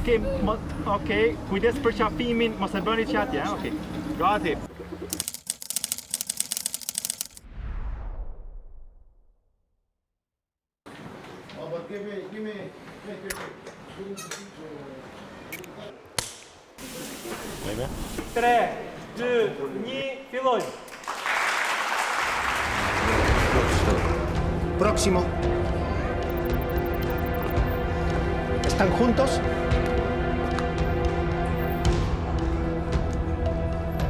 Okej, mo, okej, kujdes për qafimin, mos e bëni që atje, ha, okej. Gati. Tre, dy, një, fillojmë. Próximo. ¿Están juntos?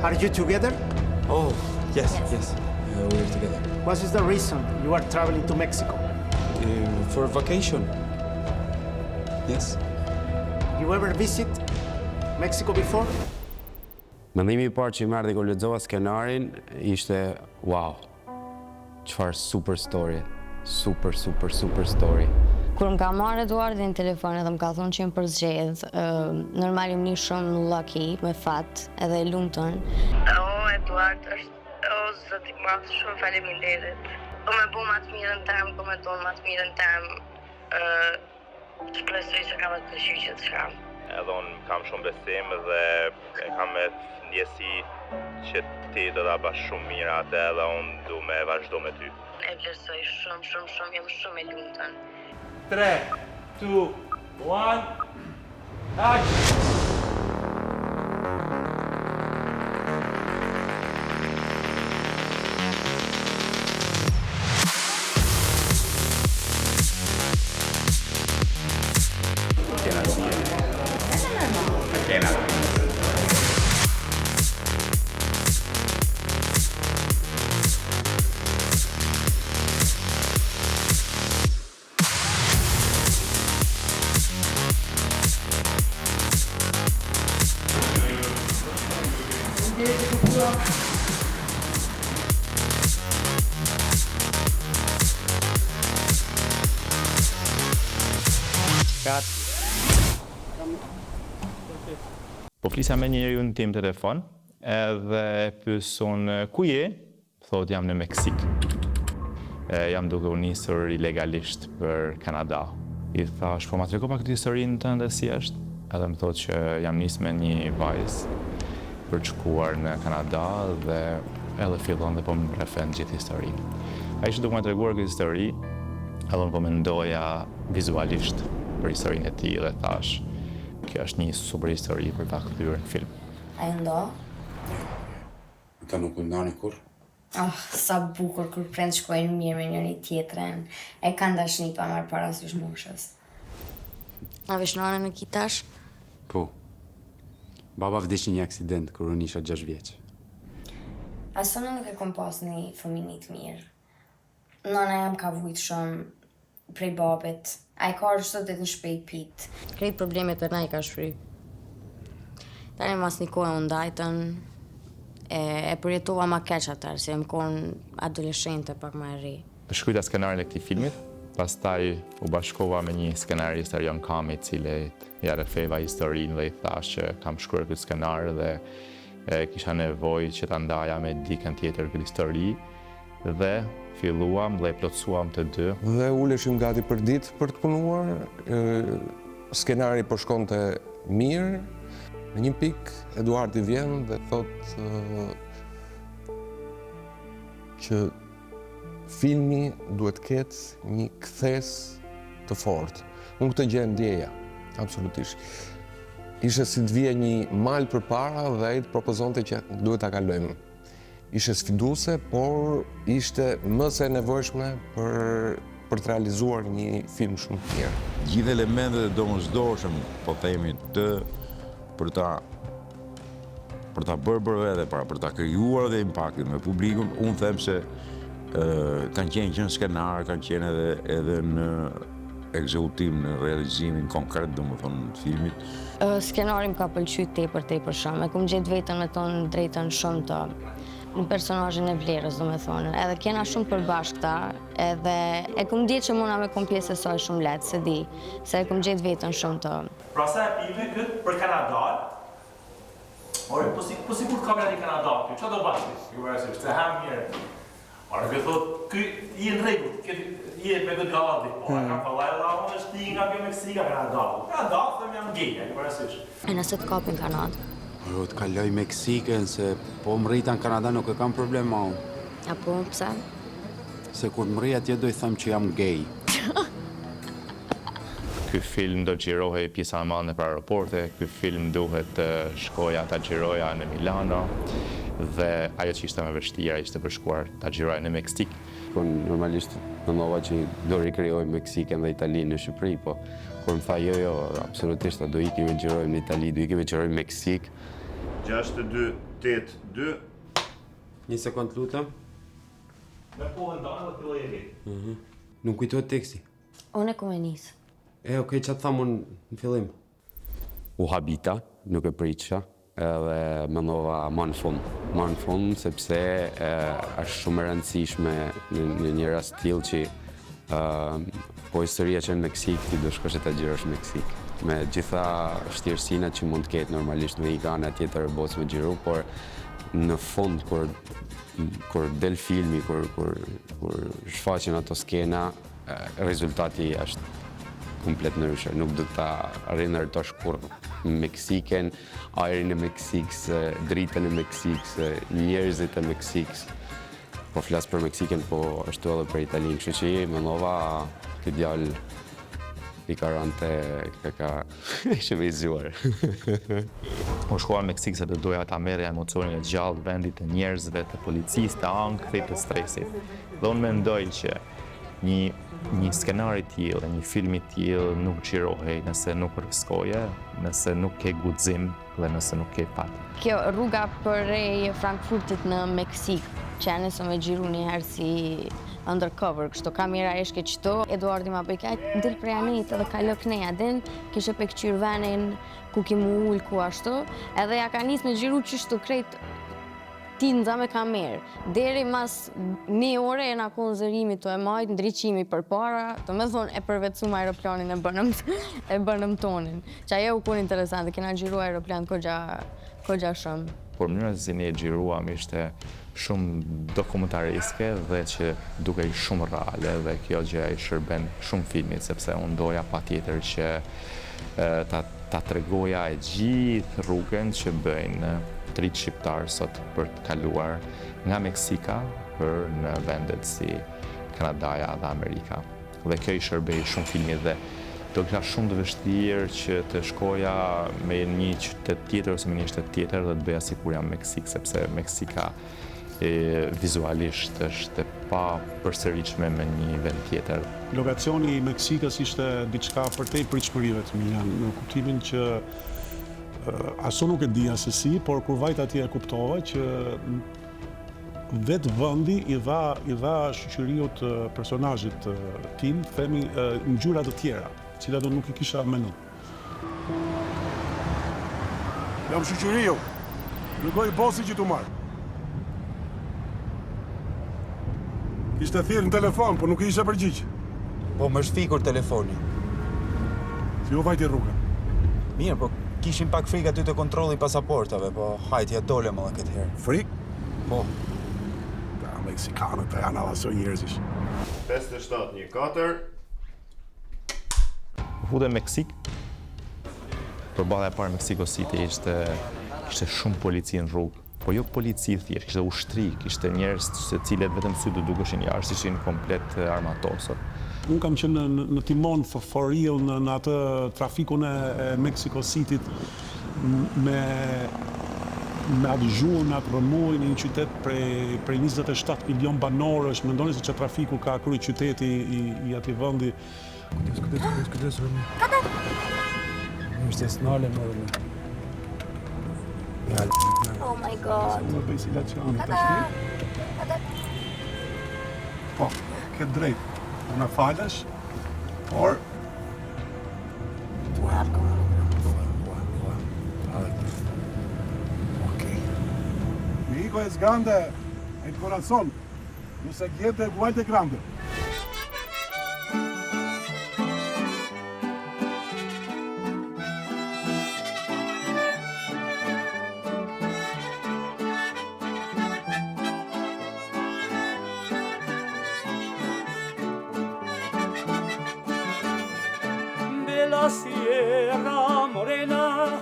Are you together? Oh, yes, yes. Uh, we're together. What is the reason you are traveling to Mexico? Uh, for vacation. Yes. You ever visit Mexico before? Mendimi i parë që më erdhi kur lexova skenarin ishte wow. Çfarë super story. Super super super story. Kur më ka marrë Eduardi në telefon edhe më ka thonë që jam përzgjedh, normal jam ni shumë lucky, me fat, edhe e lumtun. O, Eduard, është, o, zot i madh, shumë faleminderit. Po me bo ma të mirën tem, po me dhon ma të mirën tem, shpresoj që ka me të pëlqy gjithçka. Edhe unë kam shumë besim dhe e kam me ndjesi që ti do ta bash shumë mirë atë edhe unë du me vazhdu me ty. E vlerësoj shumë, shumë, shumë, jam shumë e lumtun. 3, 2, 1, action! Cut. Po flisja me një njeriu tim telefon, edhe e pyes unë, ku je? Thot jam në Meksik. E, jam duke u nisur ilegalisht për Kanada. I thash, po ma trego pak këtë historinë tënde si është? Edhe më thot që jam nis me një vajzë për të shkuar në Kanada dhe edhe fillon dhe po më rrëfen gjithë historinë. Ai ishte duke më treguar këtë histori, edhe unë po mendoja vizualisht për historinë e tij dhe thash, kjo është një super histori për ta kthyer në film. A ju ndo? Ata nuk u ndani kurrë? Oh, sa bukur kur prindë shkojnë mirë me njëri tjetrin. E kanë dashni pa marrë parasysh moshës. A vesh nanën e ki tash? Po. Baba vdiq në një aksident kur unë isha 6 vjeç. As unë nuk e kom pas një fëmini të mirë. Nana jam ka vujt shumë prej babit. Ai ka ardhur çdo ditë në shtëpi i pit. Krejt problemet e na i ka shfry. Tani mas një kohe u ndajtën, e, e përjetova ma keq atëherë, se jam konë adoleshente pak ma e re. Shkruajta skenarin e këtij filmit, pastaj u bashkova me një skenarist Arion Kami, i cilit ja rrëfeva historinë dhe i thash që kam shkruar këtë skenar dhe e, kisha nevojë që ta ndaja me dikën tjetër këtë histori dhe filluam dhe e plotësuam të dy. Dhe uleshim gati për ditë për të punuar, e, skenari po shkonte mirë. Në një pikë Eduardi vjen dhe thot e, që filmi duhet ketë një kthesë të fortë. Unë këtë gjë e ndjeja, absolutisht. Ishte si të vije një mal përpara dhe ai të propozonte që duhet ta kalojmë. Ishte sfiduese, por ishte më se e nevojshme për për të realizuar një film shumë të mirë. Gjithë elementet e domosdoshëm, po themi, të për ta për ta bërë për vete, pra për ta krijuar dhe impaktin me publikun, unë them se ë kanë qenë që në skenar, kanë qenë edhe edhe në ekzekutim, në realizimin konkret, domethënë, të filmit. Skenari më ka pëlqy tepër tepër shumë. E kum gjetë veten me thonë drejtën shumë të në personazhin e vlerës, do me thonë. Edhe kena shumë përbashkëta, edhe e kum ndje që muna me kom pjesë e saj shumë lehtë, se di, se e kum gjetë veten shumë të. Pra sa e pime këtë për Kanada, Ore, po si, po si kur të kapja në Kanada, ty, qa do bash ti? Ju parasysh, se ha mirë. Ora ky thot, ky je në rregull, ke je me këtë gallatë. Po, a kam kollaj valla, unë është ti nga kjo Meksika, Kanada. Kanada, them jam gay, e ke parasysh. E nëse të kapin Kanadë? Oro, të kaloj Meksikën, se po mrrita në Kanada nuk e kam problem ma unë. Apo, pse? Se kur të mrrij atje do i them që jam gay. Ky film do xhirohej pjesa e madhe nëpër aeroporte, ky film duhet të shkoja ta xhiroja në Milano dhe ajo që ishte më e vështira ishte për shkuar ta xhiroja në Meksikë. Po normalisht mendova që do rikrijoj Meksikën dhe Italinë në Shqipëri, po kur më tha jo jo, absolutisht do ikim e xhirojmë në Itali, do ikim e xhirojmë në Meksikë. 6 2 8 2 Një sekond lutem. Me kohën tënde dhe filloj e lehtë. Mhm. Nuk kujtohet teksti. Unë e ku me nis. E, okej, që të tham unë në fillim? U habita, nuk e pritsha, edhe mendova ma në fund. Ma në fund, sepse e, është shumë e rëndësishme në, në një rast tillë që ë, po historia që në Meksikë, ti do shkosh e ta xhirosh në Meksikë. Me gjitha vështirësinë që mund të ketë normalisht në një anë tjetër e botës me xhiru, por në fund kur kur del filmi, kur kur kur shfaqen ato skena, e, rezultati është komplet ndryshe. Nuk do ta rindërtosh kurrë Meksikën, ajrin e Meksikës, dritën e Meksikës, njerëzit e Meksikës. Po flas për Meksikën, po ashtu edhe për Italinë, kështu që mendova ky djalë i ka rënë te ka ka shumë i zgjuar. Unë shkova në Meksikë se do doja ta merrja emocionin e gjallë vendit të njerëzve, të policisë, të ankthit, të stresit. Dhe unë mendoj që një një skenar i tillë, një film i tillë nuk xhirohej nëse nuk riskoje, nëse nuk ke guxim dhe nëse nuk ke fat. Kjo rruga prej Frankfurtit në Meksikë, që e nisëm me xhiru një herë si undercover, kështu kamera ishke qëto, Eduardi ma bëjke, dil prej anit edhe kalo kënej, a din, kishe pe këqyr venin, ku ki mu ul, ku ashtu, edhe ja ka nis me xhiru qështu krejt ti nxa me kamerë. Deri mas një ore jena konë zërimi të e majt, ndriçimi për para, të me thonë e përvetësum aeroplanin e bënëm, e bënëm tonin. Që ajo u konë interesante, kena xhiru aeroplan kogja, kogja shumë. Por mënyra se si ne e xhiruam ishte shumë dokumentariske dhe që dukej shumë reale dhe kjo gjë i shërben shumë filmit sepse unë doja patjetër që ta ta tregoja e gjithë rrugën që bëjnë të rinjtë shqiptarë sot për të kaluar nga Meksika për në vendet si Kanadaja dhe Amerika. Dhe kjo i shërbej shumë filmit dhe do kisha shumë të vështirë që të shkoja me një qytet tjetër ose me një shtet tjetër dhe të bëja sikur jam Meksik, sepse Meksika e, vizualisht është e pa përsëritshme me një vend tjetër. Lokacioni i Meksikës ishte diçka përtej pritshmërive të mia, në kuptimin që as unë nuk e dija se si, por kur vajta atje e kuptova që vetë vendi i dha i dha Shyqyriut personazhit tim, themi ngjyra të tjera, të cilat unë nuk i kisha menduar. Jam Shyqyriu. Dërgoi bosi që t'u marr. Kishte thirrë në telefon, po nuk i ishe përgjigj. Po më është fikur telefoni. Si ju vajti rruga? Mirë, po kishim pak frikë aty te kontrolli i pasaportave, po hajt, ja dolëm edhe këtë herë. Frikë? Po. Ta, meksikanët të janë aso njerëzish. 57 1 4 U futem në Meksik. Përballja e parë Mexico City ishte kishte shumë polici në rrugë, po jo polici thjesht, kishte ushtri, kishte njerëz të cilët vetëm sytë dukeshin jashtë, ishin komplet armatosur. Unë kam qenë në, në, në timon for, for real në, në atë trafikun e, e Mexico City-t me me atë zhurmë, me atë rrëmujë në një qytet prej prej 27 milion banorësh, mendoni se çfarë trafiku ka kryeqyteti i, i atij vendi. Kujdes, kujdes, kujdes, kujdes, Rumi. Mirë se s'nalem, më Rumi. Ja, Oh my god. Më bëj si laçani tash. Po, ke drejt. Unë falesh, por Ua, ua, ua, ua. Okej. Mi hijo es grande el corazón. No se quiere igual de grande. la Sierra Morena,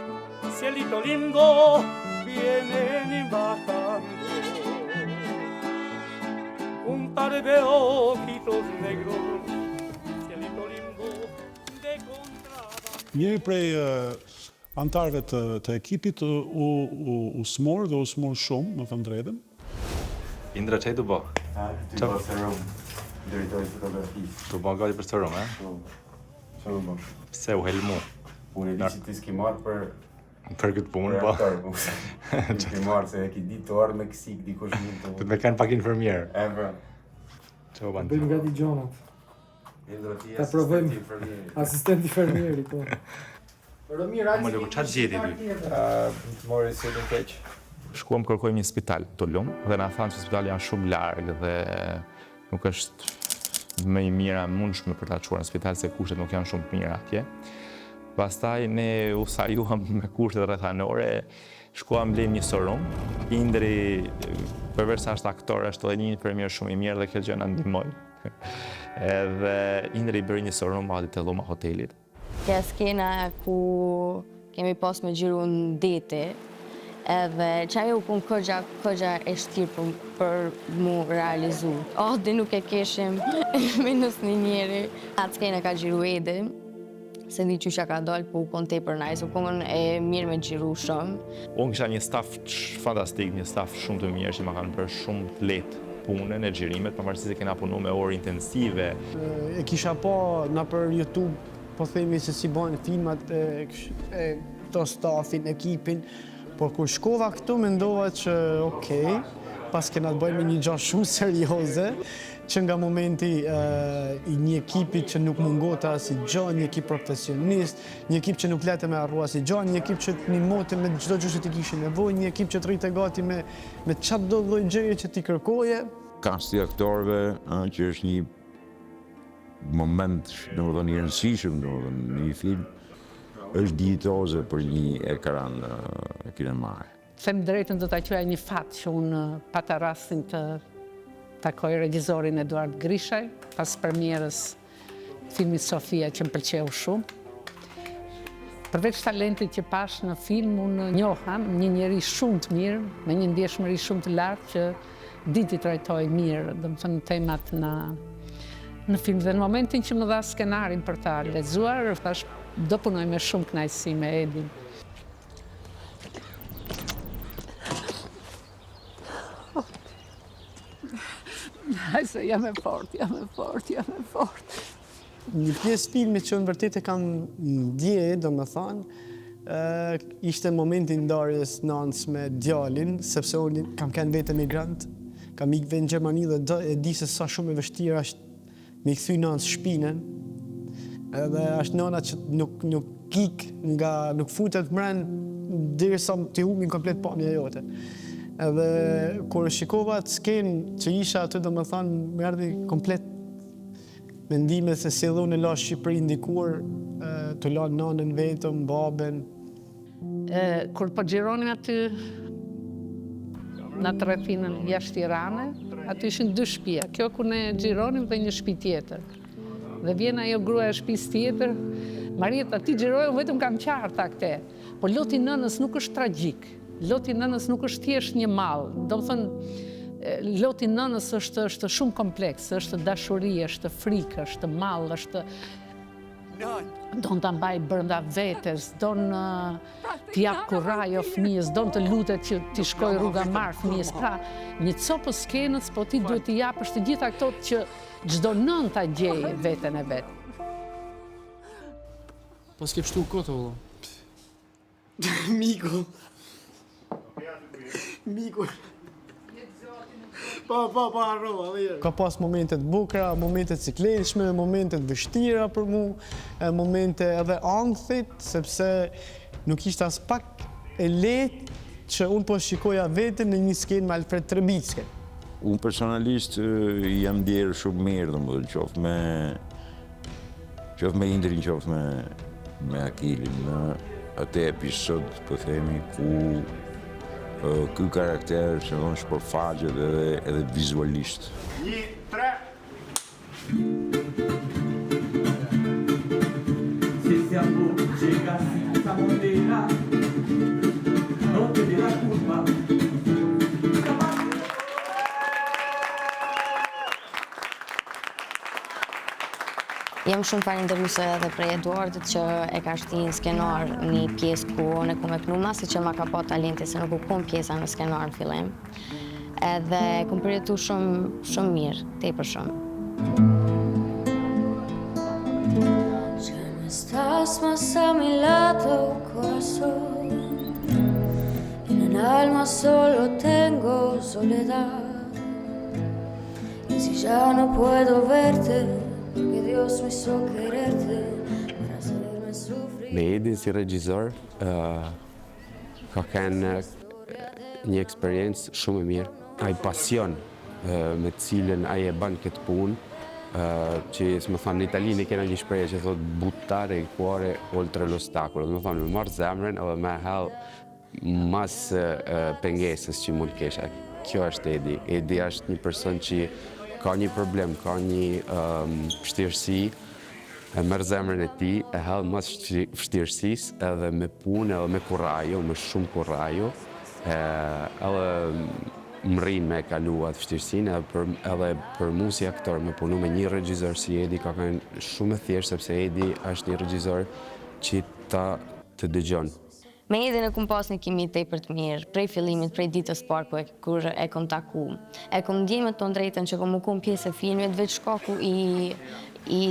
cielito lindo, vienen bajando. Un par de ojitos negros, cielito lindo, de contrabando. Njëri prej anëtarëve të, të ekipit u, u, u smur dhe u smur shumë, me thënë drejtën. Indra, ça je tu bo? Tu bo serum, drejtori fotografisë. Tu bo gati për serum, e? Po, çfarë u bo? Pse u helmu? Unë e di që ti s'ki marrë për... Për këtë punë, po. Po. Ti ki marrë se e ki ditë të ardhë në Meksik, dikush mund të... Të me kanë pak infermier. E, pra. Që u banë? Bëjmë gati gjonat. Indra, ti Ta asistent infermieri. Asistent infermieri, po. Romir, Më lëku, çfarë gjeti ty? Të mori syrin keq. Shkuam kërkojmë një spital Tulum dhe na thanë që spitali janë shumë larg dhe nuk është më i mira mundshme për ta çuar në spital se kushtet nuk janë shumë të mira atje. Pastaj ne u sajuam me kushtet rrethanore, shkuam blejmë një serum. Indri, përveç sa është aktor, është edhe një infermier shumë i mirë dhe kjo gjë na ndihmoi. Edhe Indri bëri një serum aty te dhoma hotelit. Te skena ku kemi pas me xhiru në deti, edhe qajo u kon kogja, kogja e shtirë për, për mu realizu. Adi nuk e kishim, minus një njeri. Atë skenë e ka xhiru Edi, s'e di qysh ja ka dalë, po u kon tepër nice, u kon e mirë me xhiru shumë. Unë kisha një staf fantastik, një staf shumë të mirë që ma kanë bërë shumë të lehtë punën e xhirimet, pavarësisht se kena punu me orë intensive. E kisha pa nëpër YouTube, po themi se si bëhen filmat e, e këto stafin, ekipin, por kur shkova këtu mendova që okej, pas kena të bëjmë me një gjë shumë serioze, që nga momenti e, i një ekipi që nuk mungote asnjë gjë, një ekip profesionist, një ekip që nuk lete me harru asnjë gjë, një ekip që të ndihmote me çdo gjë që ti kishe nevojë, një ekip që të rrite gati me me çdo lloj gjëje që ti kërkoje. Kasti i aktorëve, ë, që është një moment, domethënë i rëndësishëm, domethënë në një film, është dinjitoze për një ekran kinemaje. Them drejtën do ta quaja një fat që unë pata rastin të takoj regjisorin Eduard Grishaj pas premierës filmit Sofia që më pëlqeu shumë. Përveç talentit që pashë në film, unë njoha një njeri shumë të mirë, me një ndjeshmëri shumë të lartë që di t'i trajtojë mirë, domethënë temat në në film. Dhe në momentin që më dha skenarin për ta lexuar, thashë do punoj me shumë kënaqësi me Edin. Hajde se jam e fortë, jam e fortë, jam e fortë. Një pjesë filmi që unë vërtet e kam ndje, domethënë, ishte momenti i ndarjes nanës me djalin, sepse unë kam qenë vetë emigrant, kam ikë vetë në Gjermani dhe do, e di se sa shumë e vështirë është me i kthy nanës shpinën, edhe është nana që nuk, nuk ik nga, nuk futet mren, derisa t'i humin komplet pamja jote. Edhe kur shikova atë skenë që isha aty, domethënë, më erdhi komplet mendime se si edhe unë e lashë Shqipërinë dikur, të lanë nanën vetëm, babën. Kur po xhironim aty në atë rrethinën jashtë Tirane, aty ishin dy shtëpia, kjo ku ne xhironim dhe një shtëpi tjetër. Dhe vjen ajo gruaja e shtëpisë tjetër, Marieta, ti xhiroje, unë vetëm kam qarë, tha këte. Po loti i nënës nuk është tragjik, loti i nënës nuk është thjesht një mall. Domethënë, loti i nënës është, është shumë kompleks, është dashuri, është frikë, është mall, është don ta mbajë brenda vetes, don t'i japë kurajo fëmijës, don të lutet që t'i shkojë rruga mbarë fëmijës. Pra, një copë skenës, po ti duhet t'i japësh të gjitha këto që çdo nënë ta gjejë veten e vet. Po s'ke pështu kot, o vëlla. Miku. Miku. Po, po, po, harrova, dhe Ka pas momente të bukura, momente të sikletshme, momente të vështira për mu, e momente edhe ankthit, sepse nuk ishte as pak e lehtë që unë po shikoja veten në një skenë me Alfred Trebicke. Unë personalisht jam ndjerë shumë mirë, domethënë, qoftë me Qoftë me Indrin, qoftë me, me Akilin, në atë episod, po themi, ku ky karakter që thonë shpërfaqet edhe, edhe vizualisht. Një, tre! Llega esa mondera, no tiene la culpa. Jam shumë falënderuese edhe prej Eduardit që e ka shti në skenar një pjesë ku unë e kom e knu, masi që ma ka pa talentin se nuk u kon pjesa në skenar në fillim. Edhe kom përjetu shumë, shumë mirë, tepër shumë. Ya no estás más a mi lado, corazón. En el alma solo tengo soledad. Y si ya no puedo verte, porque Dios me hizo quererte para hacerme sufrir. Me Edin si regjizor, ka qenë një eksperiencë shumë e mirë. Ai pasion me të cilën ai e ban këtë punë, që si me thonë, në Itali ne kena një shprehje që thotë buttare il cuore oltre l'ostacolo, do me thonë, me marrë zemrën edhe me hedh mas pengesës që mund kesh. Kjo është Edi. Edi është një person që ka një problem, ka një vështirësi, e merr zemrën e tij, e hedh mas vështirësisë edhe me punë edhe me kurajo, me shumë kurajo, edhe mrrin me e kalu atë vështirësinë edhe për, edhe për mu si aktor me punu me një regjizor si Edi ka qenë shumë e thjeshtë sepse Edi është një regjizor që ta të dëgjon. Me Edin e kum pas një kimi tepër të mirë, prej fillimit, prej ditës parë ku e, kur e kom taku. E kom ndje me thonë drejtën që kom u kon pjesë e filmit, veç shkaku i, i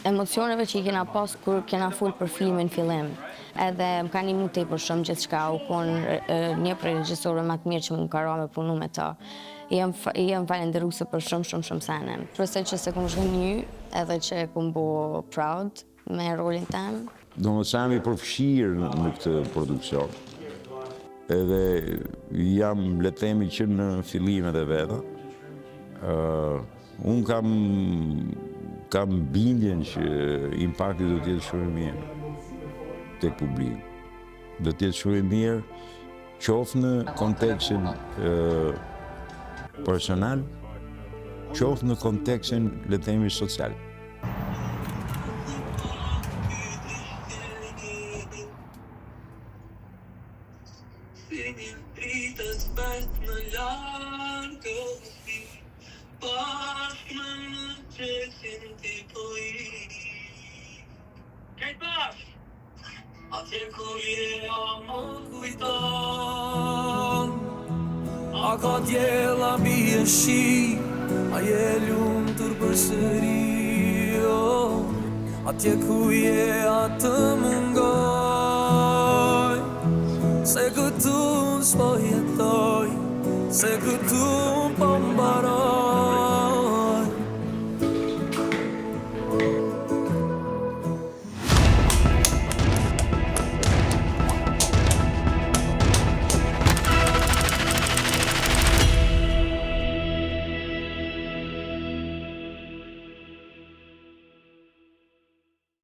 emocioneve që i kena pas kur kena fol për filmin fillim. Edhe më ka nimu tepër shumë gjithçka, u kon një prej regjisorëve më të mirë që më ka ra me punu me ta. Jam, jam falenderuese për shumë, shumë, shumë sene. Shpresoj që s'e kom zhgënjy edhe që e kom bo proud me rolin tem. Do më jam i përfshirë në këtë produksion. Edhe jam, le të themi, që në fillimet e veta. Unë kam, kam bindjen që impakti do të jetë shumë i mirë tek publiku. Do të jetë shumë i mirë qoftë në kontekstin personal, qoftë në kontekstin, le të themi, social. Si një dritë zbehtë në largësi, bashkë me mëngjesin ti po ik. Krejt bashkë! Atje ku je a më kujton A ka diell a bie shi A je lumtur përsëri oh. Atje ku je a të mungoj Se këtu s'po jetoj Se këtu